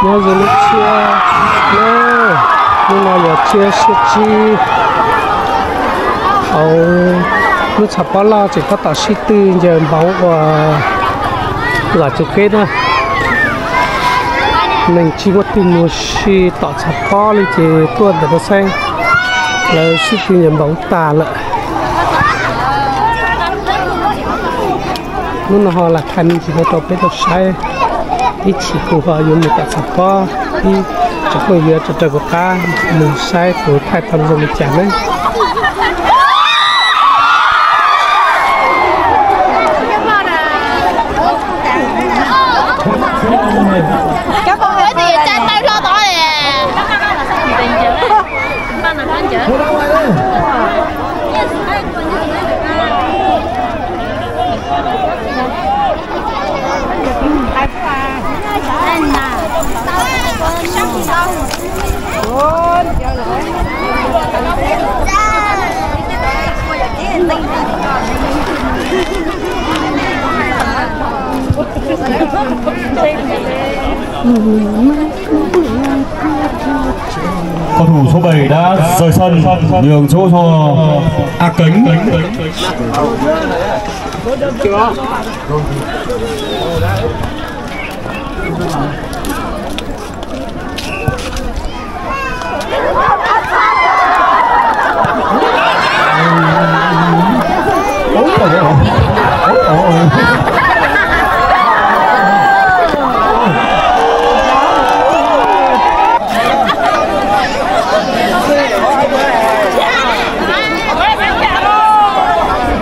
Nyob zoo lub tshiab na, hnub no yog tshiab xiab tsib hauv lub tshav pob loj tseem tab tom sib tw ncaws npaum uas lom tsev qeb na. Neeg tsis muaj twg mus si tom tshav pob li ces tuaj ntawm no saib lawv sib tw ncaws npaum tag lawm. Hnub no ho lam thaij me ntsis no rau peb tau saib, ib chim kuv ho yuav mus tom tshav pob, ib tsoom phooj ywg tso raws kuv qab mus saib kuv thaij tau zoo li cas na. Cầu thủ số bảy đã rời sân, nhường chỗ cho A Kính.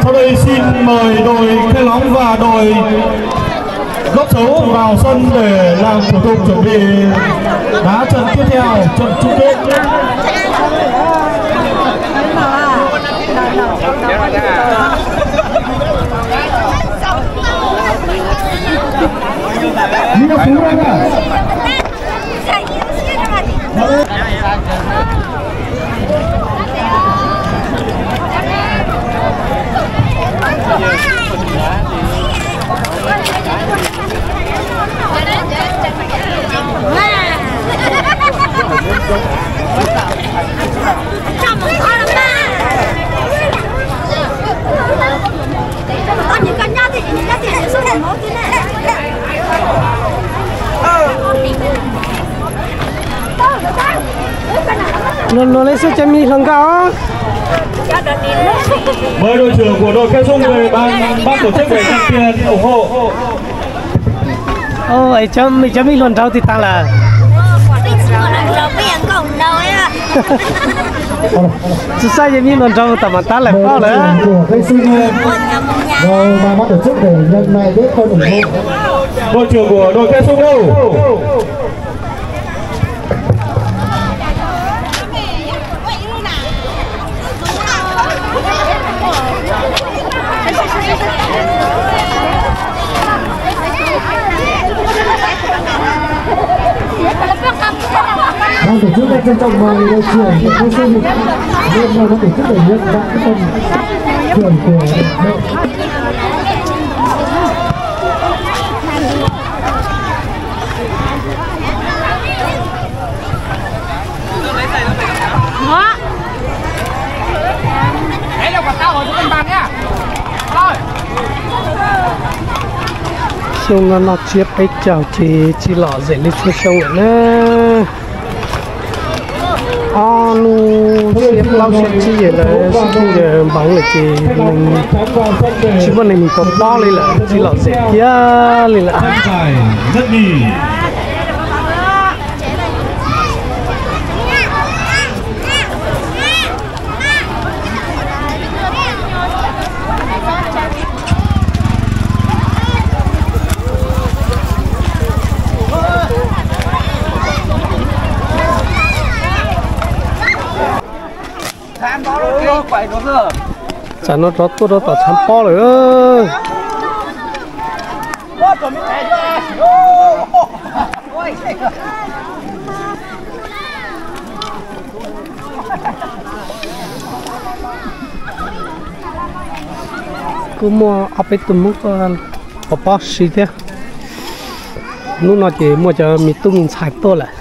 Sau đây xin mời đội Khe Lóng và đội Gốc Xấu vào sân để làm thủ tục chuẩn bị đá trận tiếp theo, trận chung kết. Luag luag li xwb ces me hluas nkauj. Mời đội trưởng của đội Khe Sung về ban, ban tổ chức để tặng tiền ủng hộ. Cov me hluas nraug twb tag lawm. Tsis saib ces me hluas nraug tam mam tab lawm paub lawm. Đội trưởng của đội Khe Sung đâu? Ban tổ chức đã trân trọng mời đội trưởng của Khe Sung lên ban tổ chức để nhận tặng cái phần thưởng của đội. Xyoo no noj tsiab peb caug ces tsis lom zem li txhua xyoo lawm na. Ob hnub xiab plaub xiab tsib yawm lawv sib tw ncaws npaum lawm ces tsis muaj neeg mus pov pob li lawm, tsis lom zem kiag li lawm. Tam no rov tuaj rau tom tshav pob lawm. Kuj muaj ob peb tug Hmoob tuaj pov pob si thiab. Hnub no ces muaj cov me tub me ntxhais tuaj lawm.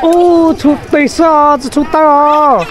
Ub, tshuj tes xwb os, tsis tshuj taw os.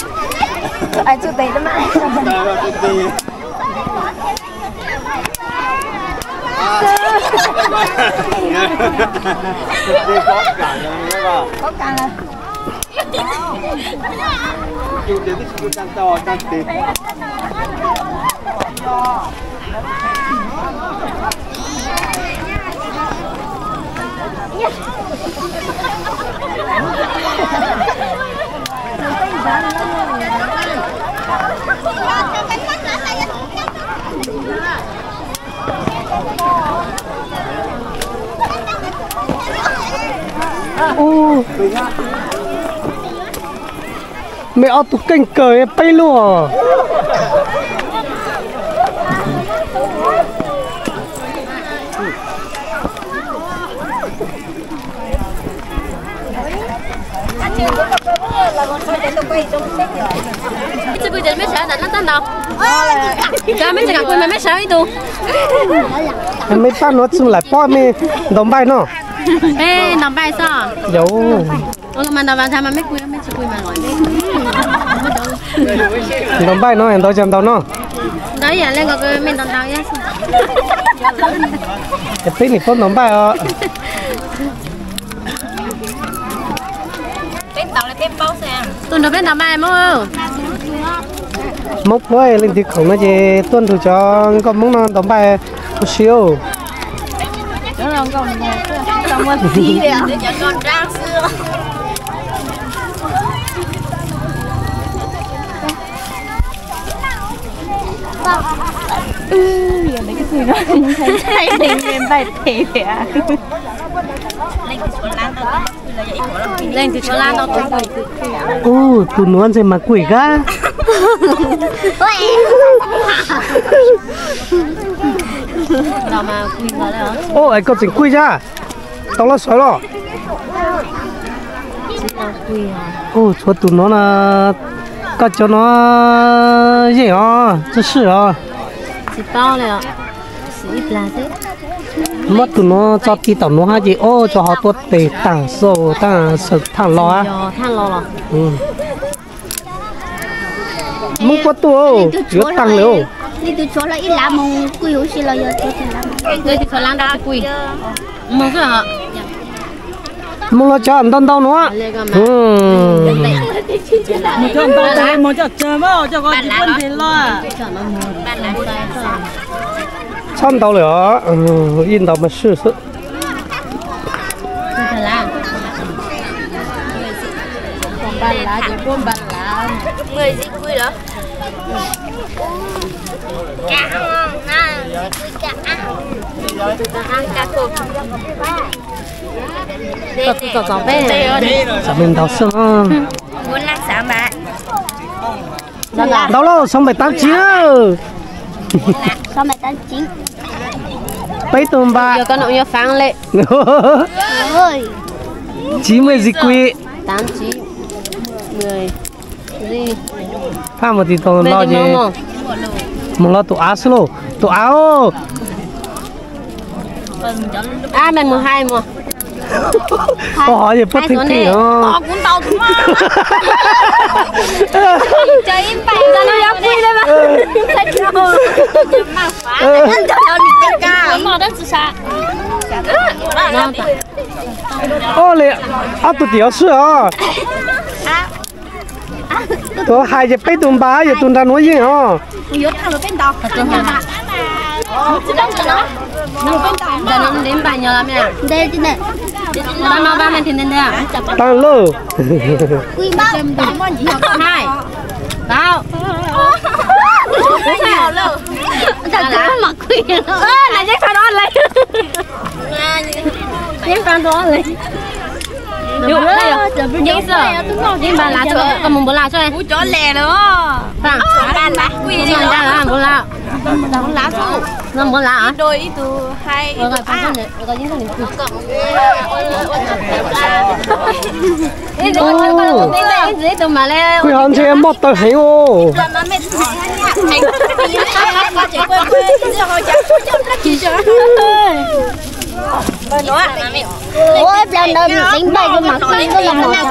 Ub, me ob tug keej kawg peb lub os. Mej tsis kam kuj mas mej sawv ib tug. Mej pab nuav tsi lam paub mej ntaus npaij no. Mej ntaus npaij xwb. Yog mas ntaus mas thaum mas mej kuj, mej tsis kuj mas los. Ntaus npaij no ntaus cas ntaus no? Ntaus ib yam li mej ntaus ntaus. Peb nim paub ntaus npaij os. Tus nrog peb ntaus npaij Hmoob. Hmoob puab leej twg khoom no ces tuaj nrug cov nkauj Hmoob no ntaus npaij ua si. Ub, tus nuav ntshe mas kuj kab. Ub, es koj tseem kuj zab, tau loj sawv los. Ub, tshuav tus nuav no, koj cov no yeej os, tsi swb os. Muab tus nuav tso ti tom nuav hab ces ub, tso ho tuab tes taag xwb, taag xaws thaaj los. Muab puab tuaj, yuav taag lawm. Moog los cov ntau ntau nuav. Txhob ntau lawm os, ib ntau mas swb xwb. Txom me ntau xwb. Ntau lauj, sáu bảy tám chín. Peb tug npa. Chín mươi gì quỷ. Phaj mus tim tau no ces mus los tus av xwb lauj, tus av. Koj hov yog puab theej theej os. Ob le, ob tug tim hov swb os. Tus hais ces peb tug npa, yog tus nrag nuav yeej os. Taag lauj. Yeej qab nrov li. Yeej xwb. Yeej npam lav tso, koj mus npam lav tso. Kuv cov lem lawm. Npam lav. Npam lav. Kuj ho ntshe muaj taw heev os. Ua ib plag ntawd deev npaij rau mam kuj koj los mos cov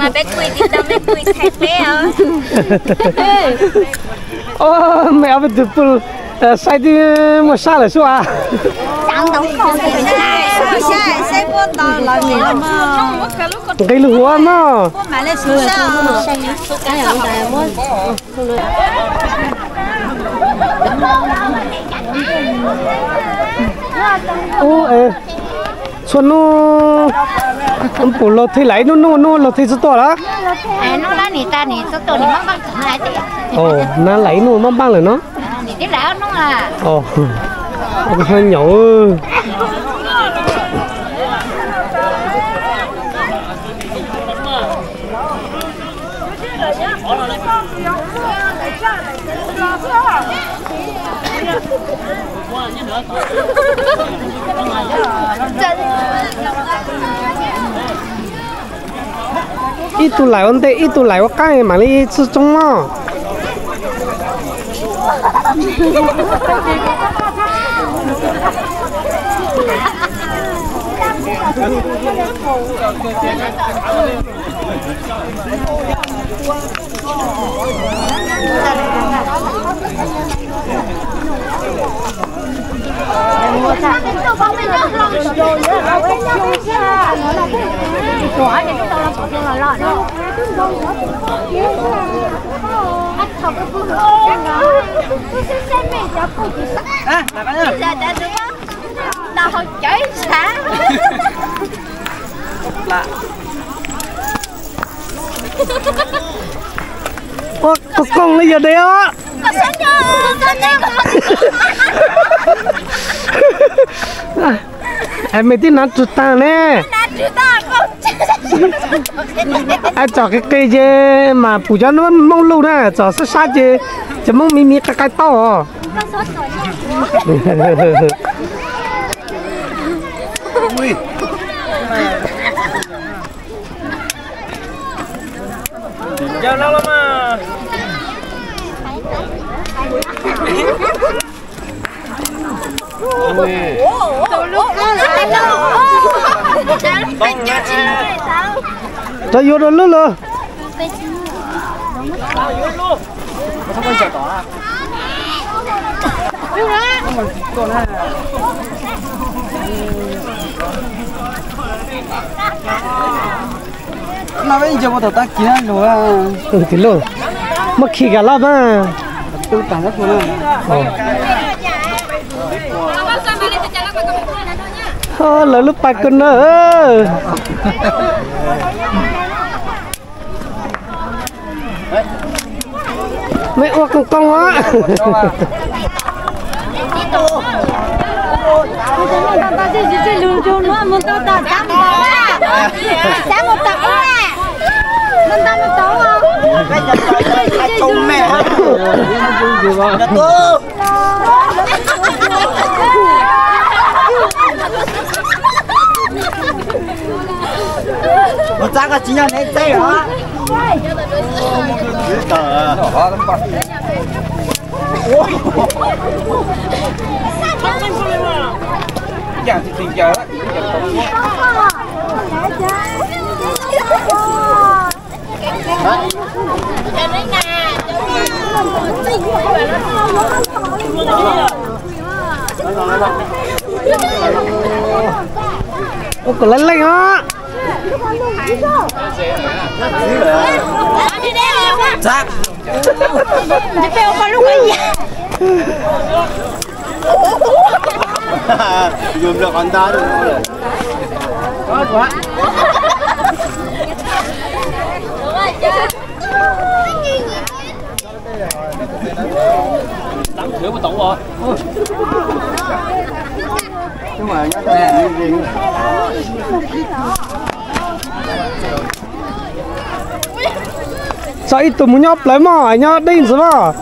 mab kuj cov li. Mej ob peb tug pw saib twb muaj sab lawm sub as. Nqis lug huv mog. Ub, txhua hnub pum laug thij laim ib hnub nub nub laug thij txhua tuaj lawm. Nab laim ib hnub maj npaaj lawm no. Nyaum. Ib tug laim ua ntej ib tug laim ua qaab mam li txug tsoob mog. Ua koog koog li yog de os. Es mej tib hnav tsug taag ne. Es tsom qis qis ces mas pum cov Moob lug na, tsom sab sab ces cov Moob miv miv qai qai taub os. Rov yuav rau lub lawm. Muab khi kag loj mas. Lawv lub pais kawg na. Mej ua koog koog os. Ua txab koj tsis nyob neb txeb os. Ua kom laj leej os. Tso ib tug mus nyob plawv mog, nyob deb ntxiv mog.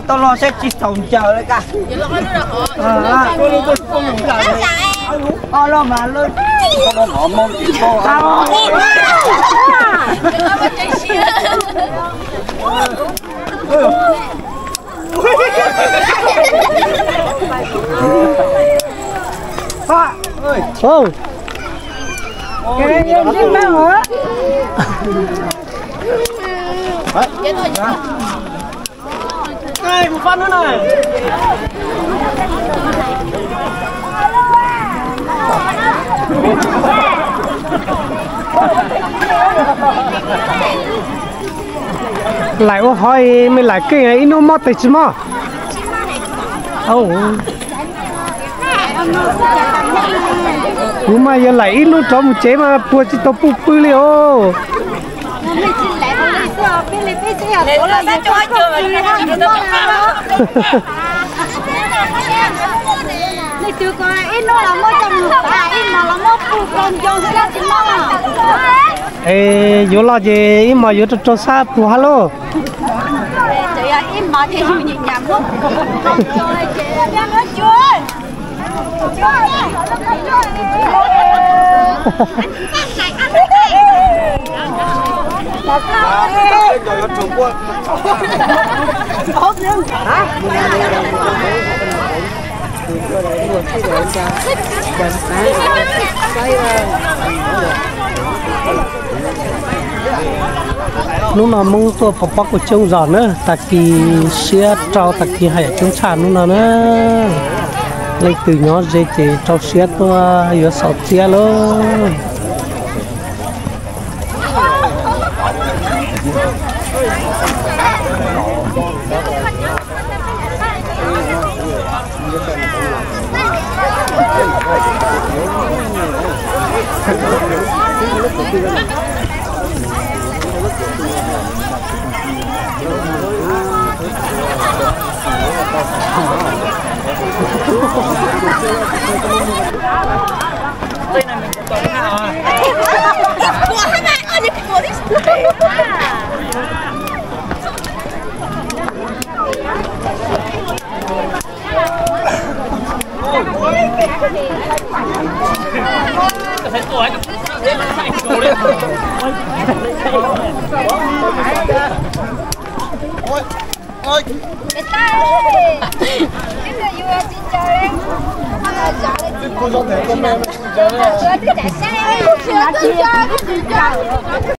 Tau los saib tsis txaus ncaws li ka. Los mas lawm. Laim ua hov, mej laim keej ib hnub mob tes tsis mob? Kuv mas yog laim ib hnub rov mus tsev mas puag tsis tau puj pw li os. Es yuav los ces ib hmos yuav rau rau sab puag hab lauj. Hnub no Hmoob tuaj pov pob kua txooj zos na, tag kis siab rau tag kis hais coob tshaj hnub no na. Leej twg nyob ze ces rau siab tuaj yuav xaus txiab lauj.